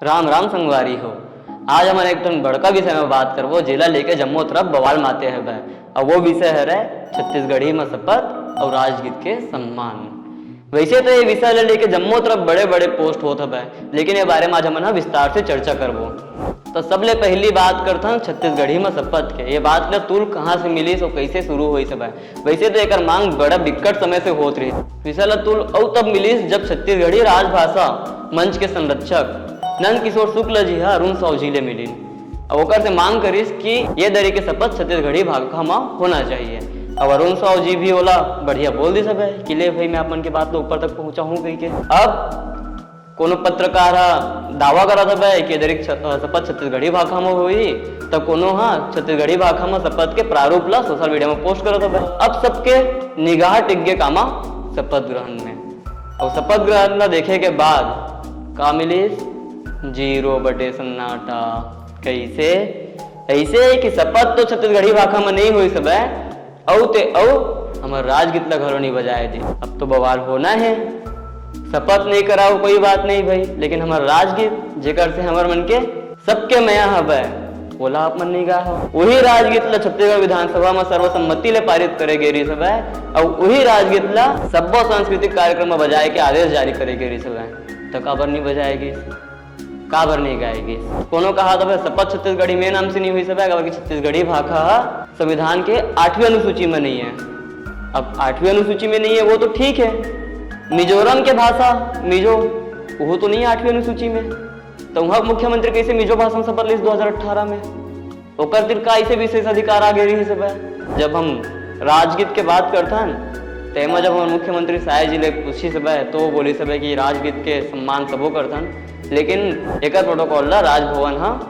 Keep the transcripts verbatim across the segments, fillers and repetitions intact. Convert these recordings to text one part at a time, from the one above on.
राम राम संगवारी हो। आज हमन एक ठन बड़का विषय में बात करबो, जेला लेके जम्मो तरफ बवाल माते हवय। अउ वो विषय हरय छत्तीसगढ़ी में शपथ अउ राजगीत के सम्मान। वैसे तो ये विषय ले लेके जम्मो तरफ बड़े-बड़े post होत हवय, लेकिन ये बारे में आज हमन ह विस्तार से चर्चा करबो। तो सबले पहली बात करथन छत्तीसगढ़ी में शपथ के। ये बात ल तुल कहाँ से मिलिस अउ कैसे शुरू होइस हवय? वैसे तो एकर मांग बड़ा बिकट समय से होत रहिस। विषय ल तुल अउ तब मिलिस, जब छत्तीसगढ़ी राजभाषा मंच के संरक्षक नंद किशोर शुक्ल जी ह अरुण साव जी ले मिलिन। अब ओकर से मांग करिस कि ये दरी के शपथ छत्तीसगढ़ी भाखा म होना चाहिए। अब अरुण साव जी भी ओला बढ़िया बोल दिस हवय कि ले भाई, मैं आप मन के बात ल ऊपर तक पहुंचाहूं कहिके। अब कोनो पत्रकार ह दावा करत हवय कि ये दरी छ-, शपथ छत्तीसगढ़ी भाखा म होही, त कोनो ह छत्तीसगढ़ी भाखा म शपथ के प्रारूप ला social media म post करत हवय। अब सबके निगाह टिक गे कामा शपथ ग्रहण में। अउ शपथ ग्रहण ला देखे के बाद का मिलिस? Zero बटे सन्नाटा। कैसे? ऐसे कि शपथ तो छत्तीसगढ़ी भाखा म नहीं होइस हवय, अउ ते अउ हमर राजगीत ला घलो नहीं बजाए दे। अब तो बवाल होना है। शपथ नहीं कराओ, कोई बात नहीं भाई, लेकिन हमर राजगीत, जेकर से हमर मन के सबके मया हवय, ओला आप मन नहीं गा हो। वही राजगीत ला छत्तीसगढ़ विधानसभा म सर्वसम्मति ले पारित करे गे रिहिस हवय, अउ वही राजगीत ला सब्बो सांस्कृतिक कार्यक्रम म बजाए के आदेश जारी करे गे रिहिस हवय, त काबर नहीं बजाए गिस? काबर नहीं गाए गिस? कोनो कहा तो शपथ छत्तीसगढ़ी में नाम से नहीं होइस हवय, काबर कि छत्तीसगढ़ी भाखा ह संविधान के आठवीं अनुसूची में नहीं है। अब आठवीं अनुसूची में नहीं है, वो तो ठीक है, मिजोरम के भाषा मिजो, वो तो नहीं है आठवीं अनुसूची में। तो वहाँ मुख्यमंत्री कैसे मिजो भाषा में शपथ लिस दो हज़ार अठारह में? ओकर तीर का ऐसे विशेष अधिकार आ गे रिहिस हवय? जब हम राजगीत के बात करथन, तेमा जब हमर मुख्यमंत्री साय जी ले पूछिस हवय, तो वो बोलिस हवय कि राजगीत के सम्मान सबो करथन, लेकिन एकर protocol ला राजभवन ह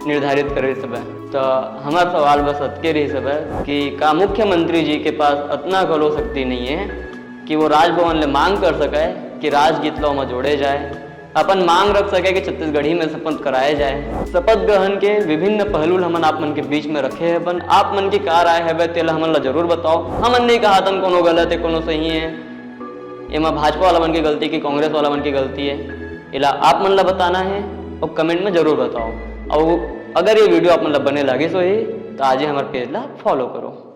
निर्धारित करिस हवय। तो हमर सवाल बस अतके रिहिस हवय कि का मुख्यमंत्री जी के पास अतना घलो शक्ति नहीं है कि वो राजभवन ले मांग कर सकय कि राजगीत ला ओमा जोड़े जाए, अपन मांग रख सके कि छत्तीसगढ़ी में शपथ कराए जाए। शपथ ग्रहण के विभिन्न पहलू ल हमन आप मन के बीच में रखे हवन। आप मन के का राय हवे, तेला हमन ला जरूर बताओ। हमन नहीं कहत हन कोनो गलत है, कोनो सही है, एमा भाजपा वाला मन की गलती कि कांग्रेस वाला मन की गलती है, एला आप मन ला बताना है और comment में जरूर बताओ। और अगर ये video आप मन ला बने लागिस होही, तो आज ही हमारे page ला follow करो।